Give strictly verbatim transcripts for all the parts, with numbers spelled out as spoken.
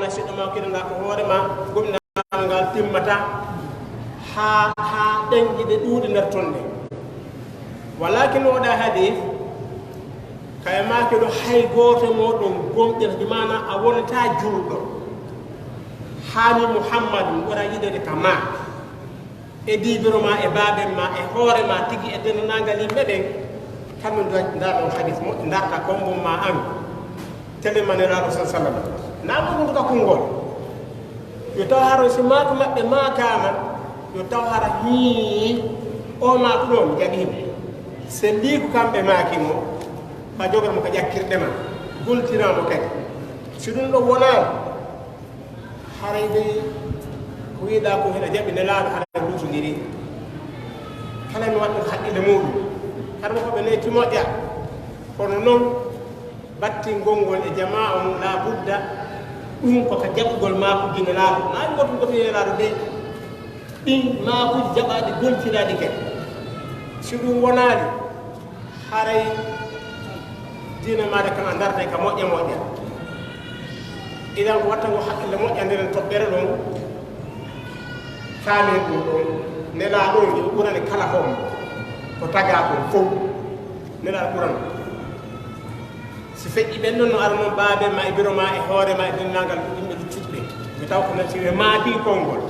na siɗɗo ma, kiɗanɗa ko hoore ma, gomɗinal ngal timmata haa, haa ɗen giɗe ɗuuɗi nder ton ɗen. Walakin oɗa hadis, kay maaki ɗo hay gooto mo ɗon gomɗinta, bi maana a wonata julɗo. Haani Muhammadu ɓura yiɗede ka ma. E diibiro ma, e baaben ma, e hoore ma, tigi e denndaangal yimɓe ɓen, kamɓe ndu-, ndaa ɗon hadis mo, ndarta kombon ma an, telen ma Nelaaɗo sa sallam. Naa mo ɗum ka konngol. Yo taw hara si maako maɓɓe maakaama, yo taw hara hii, o maako ɗon jaɓiima. Selliiku kamɓe maaki mo, ka jogor mo ka ƴakkirɗe ma, gultiraa mo kadi. Si ɗum ɗon wonaama, haray dey ko wi'uɗaa ko hiɗa jaɓi Nelaaɗo, haray luutondiri. Kala mi waɗɗo haqqille muuɗum. Hara mo ko ɓe neyti moƴƴa. Kono non, battingol ngol e jamaa on, laa budda, ɗum ko ka jaɓugol maakuuji Nelaaɗo. Naa ɗum goɗɗum ko wi'e Nelaaɗo dey. Ɗin maakuuji jaɓaaɗi, goltiraaɗi kadi. Si ɗum wonaali, haray diina maaɗa kan a ndartay ka moƴƴa moƴƴa. Idan ko watta ngo haqqille moƴƴa nder toɓɓere ɗon, kaamen ɗum ɗon, Nelaaɗo on ɓurani kala hombo ko tagaa kon fow, Nelaaɗo ɓurani. Si feƴƴi ɓen ɗon no ara non baaben ma e biro ma e hoore ma e denndaangal yimɓe luttuɓe ɓen, mi taw ko nan si ɓe maaki konngol.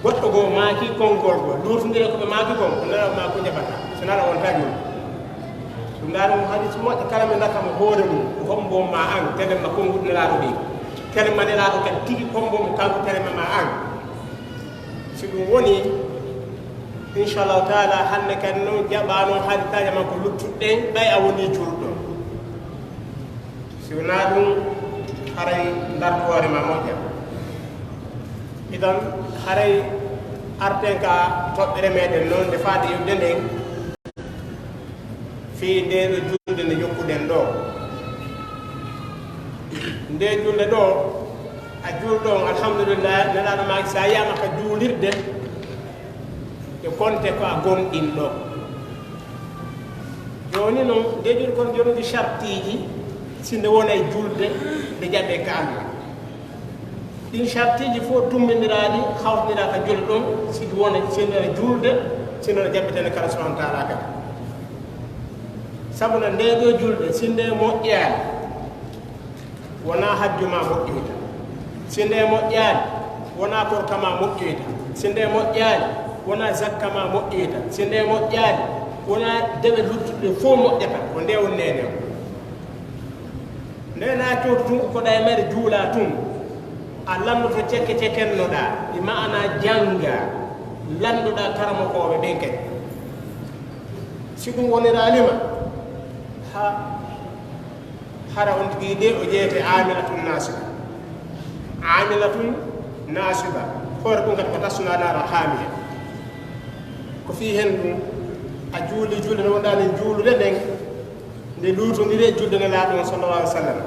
Goɗɗo goo maaki konngol goo, luutondire ko ɓe maaki kon, ko Nelaaɗo ma ko jaɓata, so Nelaaɗo on taƴi. Ɗum ɗaano mo hadis moƴƴo, kala men ndarta mo hoore mum, ko hombo ma an, telen ma konnguɗi Nelaaɗo ɗi. Telen ma Nelaaɗo kadi tigi hombo mo kanko, telen ma ma an. Si ɗum woni, inchallahu taala, hannde kadi noon jaɓaano halitaaji ma ko luttuɗe ɗen, ɓay a woni julɗo. Si wonaa ɗum, haray ndartu hoore ma moƴƴa. Idan, haray arten ka toɓɓere meɗen noon nde faade yewde nden, fii ndee ɗo julde nde jokkuɗen ɗo. Ndee julde ɗo, a julɗo on, alhamdulillah, Nelaaɗo maaki, si a yiyaama ka juulirde, ɓe konte ko a gomɗinɗo. Jooni non, nde juulde kon jooni ndi shartiiji, si nde wonay julde nde jaɓee ka Allah. Ɗin shartiiji fof tummbindiraaɗi, hawtindiraa ka julde ɗon, si ɗum wona, si nde wona julde, si nde wona jaɓɓitande ka Allah subhanahu wa taala kadi. Sabu no nde ɗo julde, si nde moƴƴaani, wonaa hajju ma moƴƴoyta. Si nde moƴƴaani, wonaa korka ma moƴƴoyta. Si nde moƴƴaani, wonaa zakka ma moƴƴoyta. Si nde moƴƴaani, wonaa dewe luttuɗe fof moƴƴata. Ko nde woni nene o. Nde na cootu tun ko ɗa e mere juula tun. A lannoto cekke cekkennoɗaa, e maana jannga, lanndoɗaa karamokooɓe ɓen kadi. Si ɗum woniraali ma, ha Hara on tigi de o jeyete aamilatun naasiba. Aamilatun naasiba. Hoore ɗum kadi ko tasnaa naara haamiya. Ko fii hen ɗum, a juuli juulde nde wonɗaa nden juulude nden, nde luutondiri e julde Nelaaɗo on sallallahu alaihi wa sallam.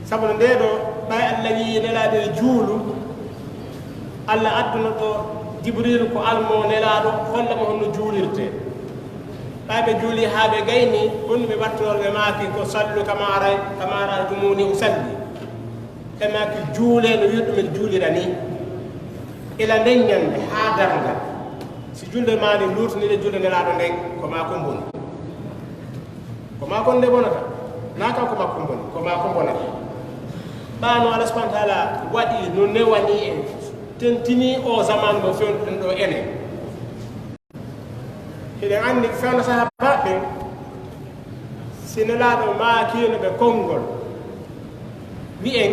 Sabu no ndee ɗoo, ɓay Allah wi'i Nelaaɗo e juulu, Allah adduno ɗo Jibriilu ko almo Nelaaɗo, holla mo honno juulirtee. Ɓay ɓe juuli haa ɓe gayni, honno ɓe wattinoor, ɓe maaki ko sallu kama ray-, kama ra'aytumuuni usalli. Ɓe maaki juulee no wi'irɗon mi juulira nii. Ila nden ñannde haa darngal. Si julde maa nde luutondiri e julde Nelaaɗo nden, ko maa kon boni. Ko maa kon nde bonata. Naa kan ko maa kon boni, ko maa kon bonata. Ɓaa no Allah subhanahu wa taala waɗi no newani en, tentinii oo zaman mo fewndo ɗen ɗoo enen. Hiɗen anndi fewndo sahaabaaɓe ɓen, si Nelaaɗo maakiino ɓe konngol, wi'en,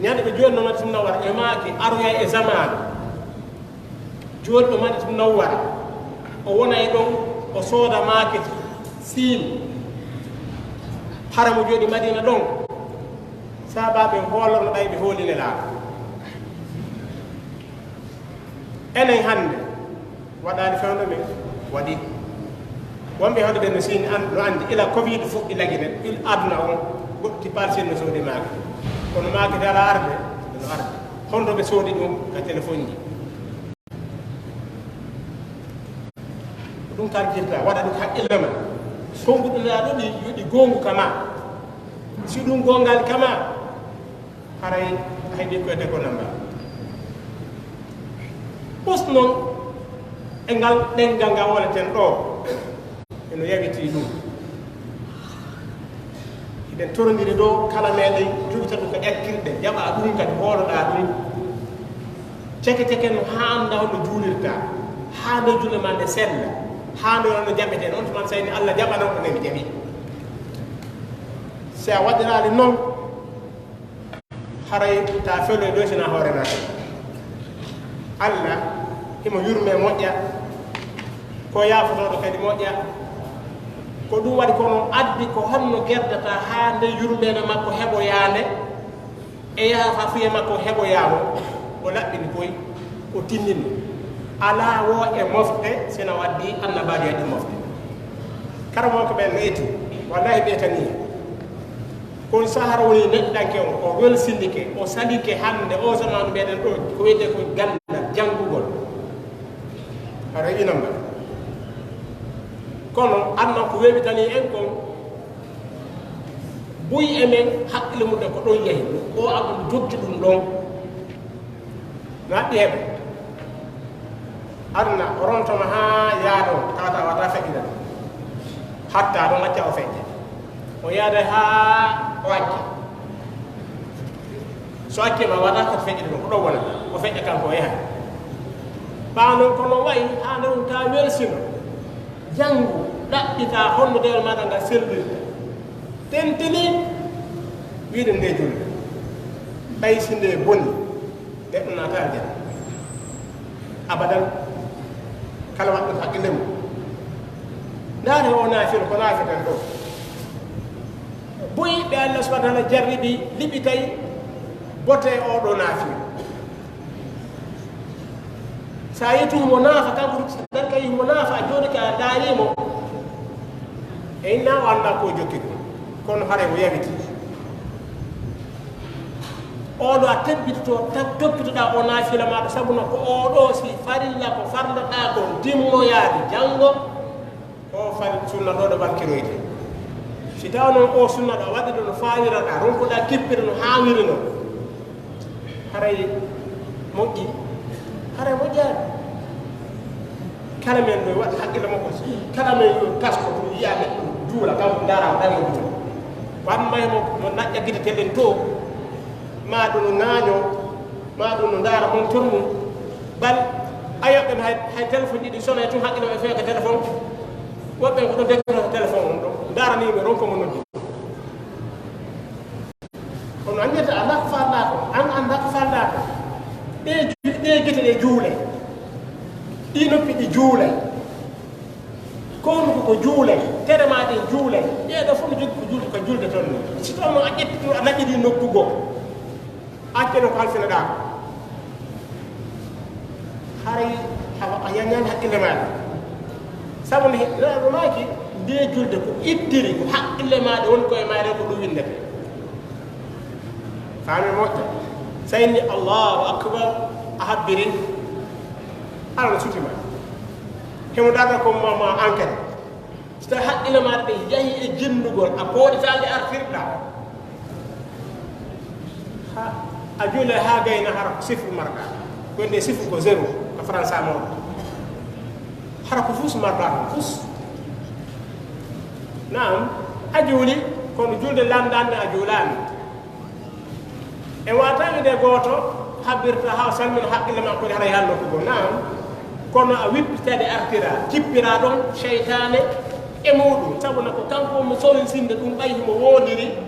ñande ɓe jooɗinoo Madinatul Munawwara, e maaki aroyay e zamaanu, jooɗiɗo Madinatul Munawwara, o wonay ɗon, o sooda maakiti, Siin, hara mo jooɗi Madiina ɗon, sahaabaaɓe ɓen hoolorno ɓay ɓe hooli Nelaaɗo. Enen hannde, waɗaani fewndo men, waɗi. Wonɓe hoɗde ɓen no Siin an-, no anndi, ila covid fuɗɗi lagine, il aduna on, goɗɗi paal Siin no soodi maaki. Kono maaki dala arde, no arde. Honto ɓe soodi ɗum ka téléphone ji? Ko ɗum karjirta, waɗa ɗum haqqille ma. Konnguɗi Nelaaɗo ɗi, yo ɗi goongu ka ma. Si ɗum goongal kama, haray hay ɗi koyte ko namba. Us noon e ngal ɗenngal ngal woneten ɗo, eno yawitii ɗum. Hiɗen torondiri ɗo, kala meɗen jogita ɗum ko ƴakkirɗe, jaɓa ɗum kadi, hooloɗaa ɗum. Ceke ceke no haanda hono juulirta, haanda juule ma nde sella, haanda hono jaɓeten. On tuma sayni Allah jaɓanan ko nemi jaɓi. Si a waɗiraali noon, haray ta felo e ɗoytina hoore ma. Allah himo yurme moƴƴa, ko yaafotooɗo kadi moƴƴa. Ko ɗum waɗi kono addi ko honno gerdata haa nde yurmeende makko heɓoyaande e yaafafuye makko heɓoyaamo, o laɓɓini koy, o tinnini. Alaa wo e mofte sina waddi annabaajo e ɗum mofte. Karamoko ɓen no eti, wallahi ɓe tani. Kono so hara woni neɗɗanke on, o welsindike, o salike hannde o zamanu meɗen ɗo, ko wiyetee ko ganndal, janngugol. Hara ina mbaɗa. Kono anno ko wewitani en kon, buy e men hakkille mum ɗen ko ɗon yahi. O aɗum joggi ɗum ɗon. Naɗɗi heɓe. Aduna, o rontoma haa yaado, tawata wata feƴƴude ɗum. Hatta ɗum acca o feƴƴa. O yaada haa o acca. So accii ma wata ko feƴƴude ɗum, ko ɗo wona. O feƴƴa kanko o yaha. Ɓaa noon kono wayi haa nde ɗum ta welsino. Janngu, ɗaɓɓita honno dewal maaɗa ngal sellirta. Tentini wiide nde julde. Ɓay si nde boni, neɗɗo naata aljanna. Abadan. Kala waɗɗo haqqille mum. Ndaare o naafila, ko naafeten ɗo. Buy ɓe Allah subhanahu wa ta'ala jarribi, liɓitay bote oɗo naafila. Sa yetti himo naafa, kanko rutiti darka, himo naafa, a jooɗike, a ndaarimo. E inna o annda ko jokki ko. Kono hare o yawiti. Oɗo a tabbitoto, tab-, toppitoɗa o naafila maɗa, sabu no ko oɗo si farilla ko farloɗa ko dimmoyaade janngo, o fal sunna ɗo ɗo bankiroyde. Si tawa noon o sunna ɗo a waɗi ɗo no faaliraɗa, ronkoɗa kippire no haaniri noon. Haray moƴƴi, haray moƴƴaani. Kala men ɗo waɗa haqqille makko, kala men yo tasko ɗum yiya neɗɗo juula, kam ndaara ko ɗan mo juula. Wamma mo, mo naƴƴa gite telen to, ma ɗum no ŋaaño, ma ɗum no ndaara montor mum. Bal, a yoɓɓe hay, hay téléphone ɗiɗi sona e tun haqqille maɓɓe feeka téléphone. Woɓɓe ko ɗon defata téléphone on ɗo, ndaara ni ɓe ronko mo noddi. Kono anndata annda ko faalɗaa ko, an annda ko faalɗaa ko. Ɗe ju-, ɗe gite ɗe juulay. Ɗi noppi ɗi juulay. Ko honduko ko juulay, tere ma ɗen juulay. Ɗee ɗoo fof no jogii ko juulde, ko juulde toon ni. Si taw noon a ƴetti ɗum, a naɓiri nokku goo. Accano ko halfinaɗaa ko. Haray a, a yañaani haqqille maaɗa. Sabu nde Nelaaɗo maaki, nde julde ko ittiri, ko haqqille maaɗa woni koye maaɗa ko ɗum winndete. Faami moƴƴa. So a inni Allahu Akbar, a habbiri, Alla no suti ma. Himo darna ko ma, ma enquête. So tawi haqqille maaɗa ɗe yahi e jinnugol, a kooɗitaali artirɗaa. Ha, a juulay haa gayna hara ko sifru marɗaa. Ko nde sifru ko zéro, ko faransa mawɗo. Hara ko fus marɗaa, ko fus. Naam, a juuli, kono julde lanndande a juulaani. E wata wiide gooto habbirta haa o salmina haqqille makko ne haray haalno ko goo. Naam, kono a wippitade artira, kippira ɗon seytaane e muɗum. Sabu na ko kanko mo sowi sinde ɗum ɓay himo woondiri,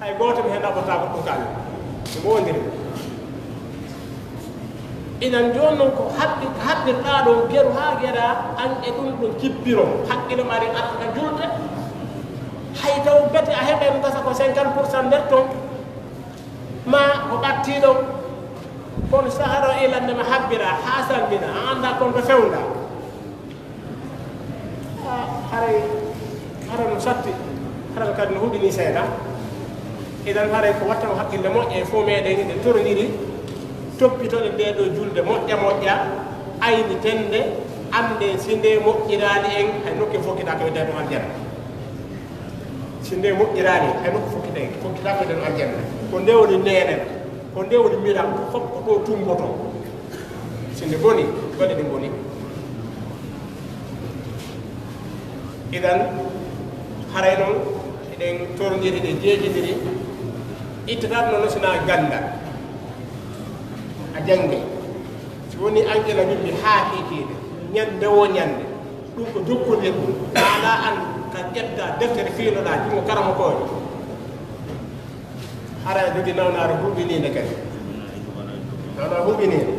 hay gooto mi heen ɗaɓɓotaako ɗum kaali. Himo woondiri. Inan jooni noon ko habbi-, habbirɗaa ɗon geru haa geraa, an e ɗum ɗum kippiro. Haqqille ma ɗen arta ka julde. Hay taw bete a heɓen gasa ko cinquante pour cent nder ton. Ma ko ɓattii ɗon. Kono sahara o ilannde ma habbira haa salmina, a annda kon to fewnda. Ah, haray, haray no satti, haray kadi no huɗini seeɗa. Idan haray ko watta ko haqqille moƴƴa e fof meɗen eɗen torondiri, toppitoɗen nde ɗo julde moƴƴa moƴƴa, aynitende, annde si nde moƴƴiraali en, hay nokke fof kita ko ɓe ɗum aljana. Si nde moƴƴiraali, hay nokku fof kita fokkitaako nden aljanna. Ko nde woni neenere, ko nde woni miracle, fof ko ɗo tumbotoo. Si nde boni, golle ɗe boni. Idan, haray noon, eɗen torondiri, eɗen jeejindiri, ittataat noon sina ganndal. A janngay. Si woni an ƴela bimbi haa kiikiiɗe, ñande wo ñande, ɗum ko jokkondir ɗum. Alaa an ka ƴetta deftere fiinoɗaa, jungo karamokoojo. Hara e jogii nawnaare huuɓiniinde kadi. Nawnaare huuɓiniinde.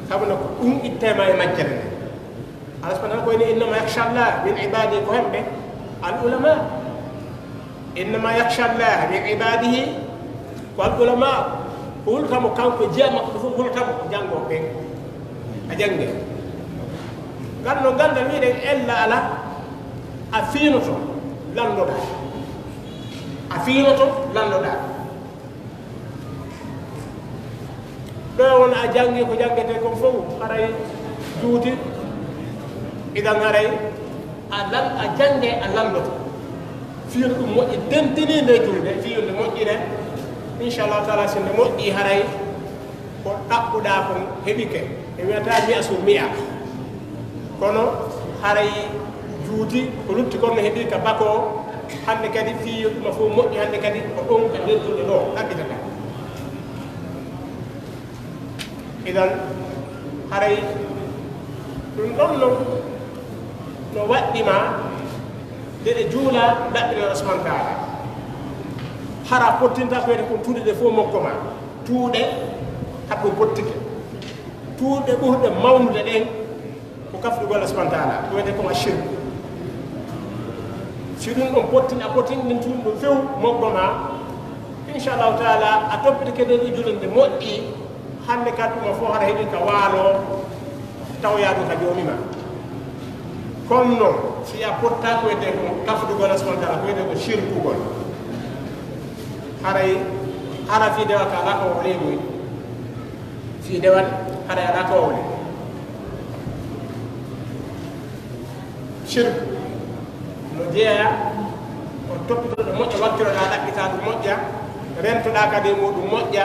Sabu no ko ɗum ittema e majjere nde. Allah subhanahu wa ta'ala ko woni, "Innama yakhsha Allah min ibadihi" ko hemɓe? Al ulama. "Innama yakhsha Allah min ibadihi" ko al ulama. Ko hulata mo kanko e jeya makko fof, hulata mo ko janngooɓe ɓe. A jannge. Ngal no nganndal wiɗen ella ala, a fiinoto, lanndoɗaa. A fiinoto, lanndoɗaa. Ɗo won a janngi ko janngete kon fof, haray juuti, idan haray a lan-, a jannge, a lanndoto. Fiino ɗum moƴƴi, dentini nde julde, fiino nde moƴƴire. Inchallahu taala, si nde moƴƴi, haray ko ɗaɓɓuɗaa kon heɓike. E wiyata mi'a sur mi'a. Kono haray juuti, ko lutti kon no heɓi ka bako. Hannde kadi fii yo ɗuma fof moƴƴi, hannde kadi ko ɗum ka nder julde ɗo ɗaɓɓitata. Idan, haray ɗum ɗon non no waɗɗi ma nde ɗe juula ɗaɓɓinana subhanahu wa taala. Hara pottinta ko wiyete kon tuuɗe ɗe fof mokko ma. Tuuɗe haɗ ɗum pottike. Tuuɗe ɓurɗe mawnude ɗen ko kafrugol Allah subhanahu wa taala, ko wiyete ko ashirk. Si ɗum ɗon pottini, a pottini ɗin tuuɗe ɗum few mokko ma, inchallahu taala, a toppitike nden e julde nde moƴƴi, hannde ka tuma fof hara heɓi ka waalo, taw yaa ɗum ka joomi ma. Kono noon, si a potta ko wiyete ko kafrugol Allah subhanahu wa taala, ko wiyete ko shirkugol. Haray, hara fii dewa ka laka o leygoy. Fii dewal, haray alaa ko owle. Shirk no jeeya, ko toppitoɗo moƴƴa, wattiroɗaa ɗaɓɓitaa ɗum moƴƴa, rentoɗaa kadi e muɗum moƴƴa,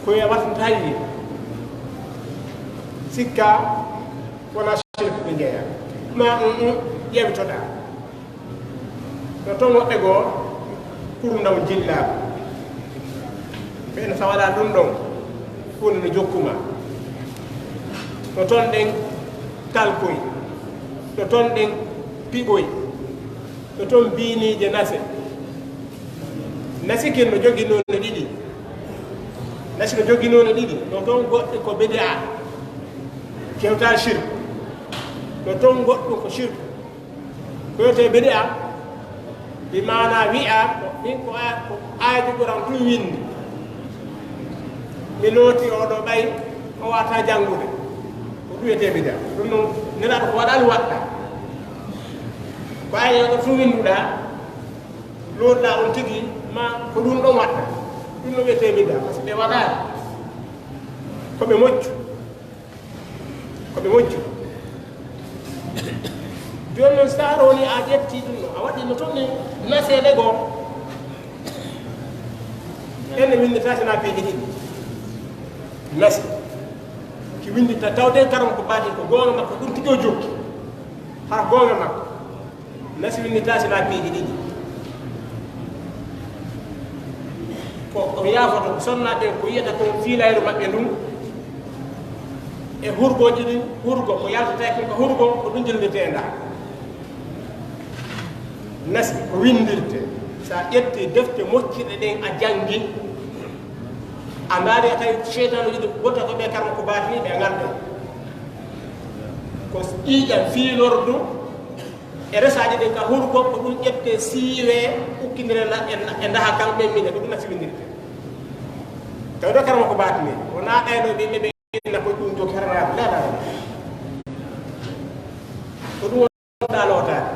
ko e watntayi sikka wona shirk ɓe jeeya. Ma, mm, mm, ƴeewtoɗaa. No toon woɓɓe goo, kurundaw jillaagu. Ɓeen so a waɗaa ɗum ɗon, huunde no jokku ma. No toon ɗen talkoy. No toon ɗen piɓoy. No toon biiniije nase. Nasi kin no jogii noone ɗiɗi. Nasi no jogii noone ɗiɗi. No toon goɗɗe ko bidaa. Kewtaa shirk. No toon goɗɗum ko shirk. Ko wiyetee bidaa, bi maanaa wiyaa, ko min ko a-, ko aayati Qur'aan tun winndi. Mi looti oo ɗoo ɓay, o waawataa janngude. Ko ɗum wiyetee bidaa. Ɗum noon, Nelaaɗo ko waɗaali waɗɗaa. Ko aayati oo ɗoo tun winnduɗaa, lootiɗaa on tigi, ma ko ɗum ɗon waɗɗaa. Ɗum no wiyetee bidaa, par ce que ɓe waɗaali. Ko ɓe moccu. Ko ɓe moccu. Jooni noon, so a roni, a ƴetti ɗum ɗo, a waɗi no toon ni naseede goo. Ene winndata sina piiji ɗiɗi. Nasi. Ki winndita tawde karam ko baadi ko goonga makko, ɗum tigi o jokki. Hara goonga makko. Nasi winndita sina piiji ɗiɗi. Ko o yaafoto ko sonnaaɓe ko yiyata ko fiilayru maɓɓe ndun. E hurgooji ɗin, hurgo ko yaltata e ko hurgo, ko ɗum jillirtee ndaa. Nasi ko winndirte. So a ƴetti defte moccirɗe ɗen a janngi, a ndaari a tawi seytaanuuji ɗin wota ko ɓe karma ko baatini ɓe ngarde. Ko ƴiiƴan fiilordu. E resaaji ɗin ka hurgo, ko ɗum ƴettee, siiwee, ukkindire na-, e, e ndaha kan ɓen mine, ko ɗum na siwindirte. Tawi ɗo karama ko baatini, wonaa ɗayno ɓe, ɓe, ɓe inna ko ɗum jokki hara laaɓa. Ko ɗum wonɗaa lootaade.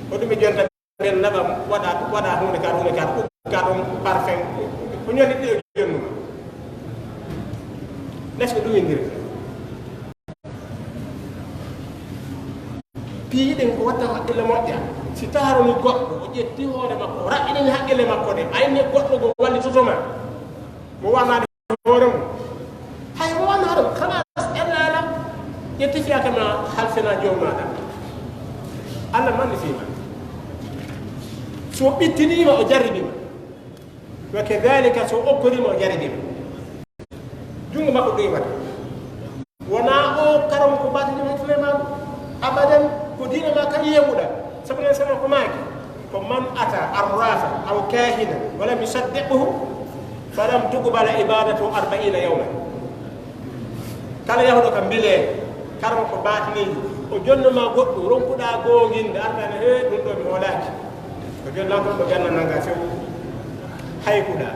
Ko ɗum ɓe jonta ɓen naɓa, waɗa, waɗa huunde ka, huunde ka, ukka ɗum parfum. Ko ñande ɗiɗo jonnuma. Est-ce que ɗum windirta? Piiji ɗin ko watta hakkille moƴƴa. Si taharoni goɗɗo, o ƴetti hoore makko, o raɓɓinini haqqille makko ɗe, ayne goɗɗo go wallitoto ma. Mo wanaade hoore mum. Hay mo wano hoore mum, khalas, ella ala. Ƴetti fiyaka ma halfina joom maɗa. Allah mandi fima. So ɓittiniima, o jarribiima. Wa kadhalika so okkoriima, o jarribiima. Junngo makko ɗoy waɗa. Wonaa o karam ko baatini mo Suleymaan. Abadan, ko diina ma kan yeewuɗa. Sabu nen sama ko maaki. Ko man ata arrafa aw kahina wa lam yusaddiqhu, falam tuqbala ibadatu arbaina yawman. Kala yahuɗo ka mbileede, karam ko baatiniijo, o jonnoma goɗɗo, ronkuɗa goonginde, artane he ɗum ɗo mi hoolaaki. Ko jonnaa kon ko janna nanga few. Haykuɗa.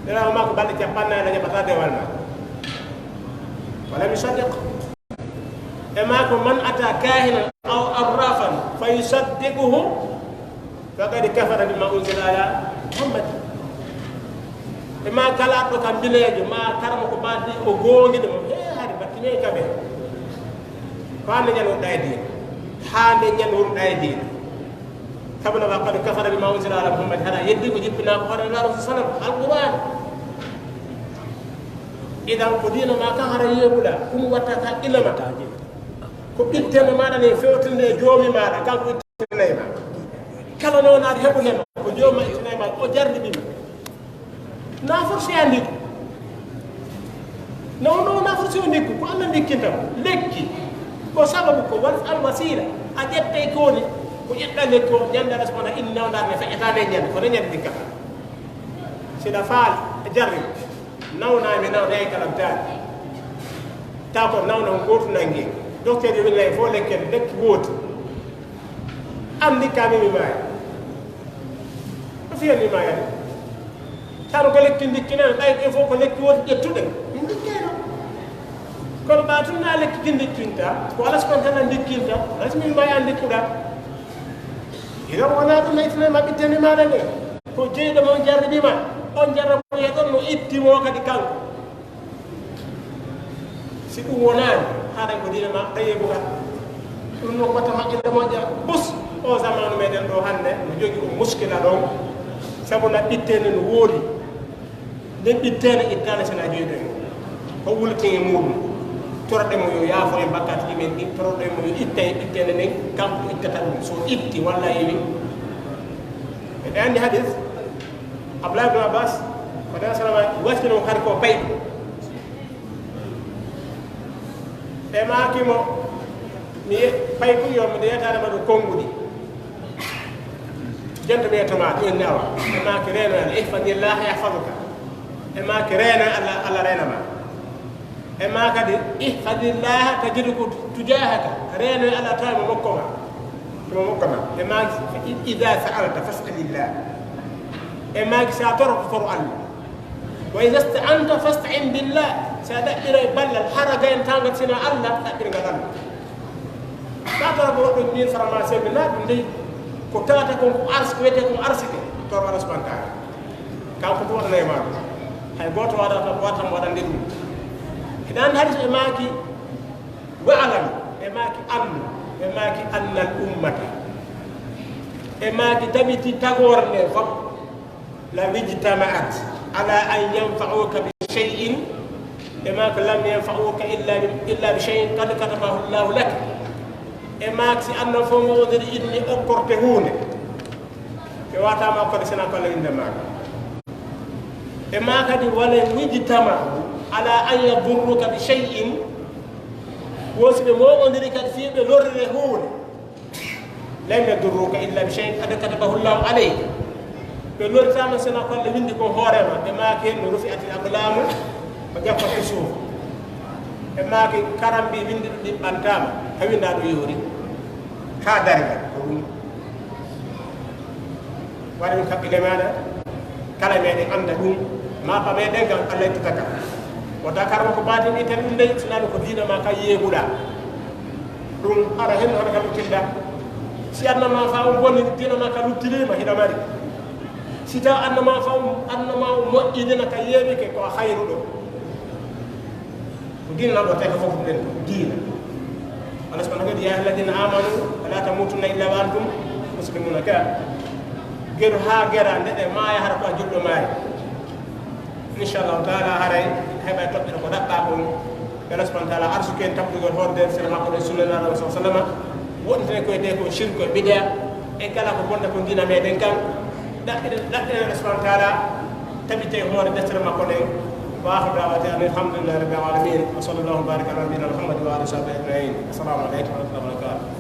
Ɓeɗa ma ko balɗe capannayi na jaɓata dewal ma. Wa lam yusaddiq. E ma ko man ata kahinan aw arrafan fa yusaddiquhu faqad kafara bima unzila ala Muhammad. E ma kala ɗo ka mbileejo, ma karama ko baati o goongiɗo mo. He hari battine kaɓe. Ko hande ñan wonɗa e diina. Hande ñan wonɗa e diina. Sabu no faqad kafara bima unzila ala Muhammad, hara yeddi ko jippinaa ko hono Rasul sallam, Alquran. Idan ko diina ma kan hara yeeɓuɗa, ɗum watta ka ilama. Ko ɓittene maɗa ne fewtinde e joomi maɗa, kanko ittinay ma. Kala no naati heɓunema, ko jooma ittinay ma, o jarriɓima. Na forcé a ndikku. Non, non, na forcé o ndikku, ko Allah ndikkinta mo. Lekki, ko sababu ko wal, al wasila. A ƴettay ko woni, ko ƴeɗɗa lekki o, ñande Allah subhanahu wa ta'ala, inni nawdar ne feƴƴata nde ñande, kono ñande ndikkata. Sila faal, jarri. Nawna mi nawna e kalam taani. Ta ko nawna on gootu nangi. Docteur yo winnay fo lekki, lekki wooti. Am ndikka mi mi maaya. Ko fiyan mi maaya. Taro ko lekki ndikkinaa, ɓay ɓe fof ko lekki woti ƴettuɗen. Min ndikkayno. Kono ɓa tun na lekki ki ndikkinta, ko Allah subhanahu wa ta'ala ndikkinta, alas min mbawi an ndikkuɗa. Idan wona ɗum na ittana ma ɓittene maɗa nde. Ko jeyɗo mon jarribima, on jarrabo e ɗon no itti mo kadi kanko. Si ɗum wonaani, haɗa ko diina ma, tawi e buka. Ɗum no wata maƴƴirde moƴƴa. Bus, o zamanu meɗen ɗo hannde, no jogi o muskila ɗon. Sabu na ɓittene no woodi. Nden ɓittene ittaane sena joyi ɗon. Ko wulti e muɗum. Torɗe mo yo yaafo en bakkatuji men ɗin, torɗe mo yo itta e ɓittene nden, kanko ittata ɗum. So itti, walla yewi. Eɗen anndi hadis, Abdullah ibn Abbas, ko Nabi sallallahu alaihi wasallam wattino kadi ko payɗo. Ɓe maaki mo, mi ye-, paykuyo, mi yetaade ma ɗo konnguɗi. Jento mi yetto ma, ɗum en nawa. Ɓe maaki, reeno Allah, ihfadillah yahfaduka. Ɓe maaki, reeno Allah, Allah reena ma. E ma kadi, ihfadillaha tajidhu tujahaka. Reeno e Allah tawa mo mokko ma. Mo mokko ma. E ma, ida sa'alta fas'alillah. E ma, sa toro ko toro Allah. Wa ida sta'anta fasta'in billah. Sa ɗaɓɓiray ballal, hara gayantangal sina Allah, ɗaɓɓirgal Allah. Sa toro ko waɗɗo min farama sembe na ɗum dey. Ko tawata ko, ko ars-, ko wiyete ko arsike. Toro Allah subhanahu wa ta'ala. Kanko ko waɗanay ma ɗum. Hay gooto waɗata, waɗata mo waɗande ɗum. Hiɗa anndi hadis ɓe maaki, wa'lam, ɓe maaki annu, ɓe maaki annal ummata. Ɓe maaki tabiti tagoore nden fof, law ijtama'at ala an yanfa'uka bi shay'in, ɓe maaki lam yanfa'uka illa bi, illa bi shay'in qad katabahu Allahu lak. Ɓe maaki si anno fof mo wondiri inni okkorte huunde. Ɓe wata ma kono sina ko Allah innde maɗa. Ɓe ma kadi wala mujtama ala an yadurruka bi shay'in. Wo si ɓe moɓondiri kadi fii ɓe lorrire huunde. Lam yadurruka illa bi shay'in qad katabahu Allahu alayka. Ɓe lorritama sina ko Allah windi ko hoore ma. Ɓe maaki hen no rufi'atil aqlamu wa jaffati suhuf. Ɓe maaki karambi windi ɗum ɗiɓɓantama. Ka winda ɗo yoori. Ka darima. Ko ɗum. Waɗa ɗum kaɓɓile maɗa, kala meɗen annda ɗum, ma pameɗen ngam Allah ittata ka. Wota karama ko batin iten ɗum dey, sinano ko diina ma ka yeeɓuɗa. Ɗum ara hen hono ka luttinda. Si annama fa on bonni, diina ma ka luttinima, hiɗa mari. Si taw annama fa on, annama on moƴƴinina ka yeeɓike, ko a hayruɗo. Ko diina lanɗo tawi ko fof ɗum ɗen diina. Allah subhanahu wa ta'ala, ya ayyuhalladhina amanu La tamutunna illa wa antum muslimuna. Ka geru ha gera nde ɓe maaya hara ko a julɗo maaya. Inchallahu taala haray heɓa e toɓɓere ko ɗaɓɓa kon. Ɓe Allah subhanahu wa taala arsuki en tabdugol hoorde sira makko ɗo e sunna naaɗo sa sallama. Woɗɗitene koye de ko shirku e bidea e kala ko bonta ko dina meɗen kan. Ɗaɓɓiɗen ɗaɓɓiɗen Allah subhanahu wa taala tabite hoore deftere makko ɗen. Wa akhiru da'wana anil hamdulillahi rabbil alamin. Wa sallallahu wa baraka ala nabiyyina Muhammad wa alihi wa sahbihi ajma'in. Assalamu alaikum wa rahmatullahi wa barakatuh.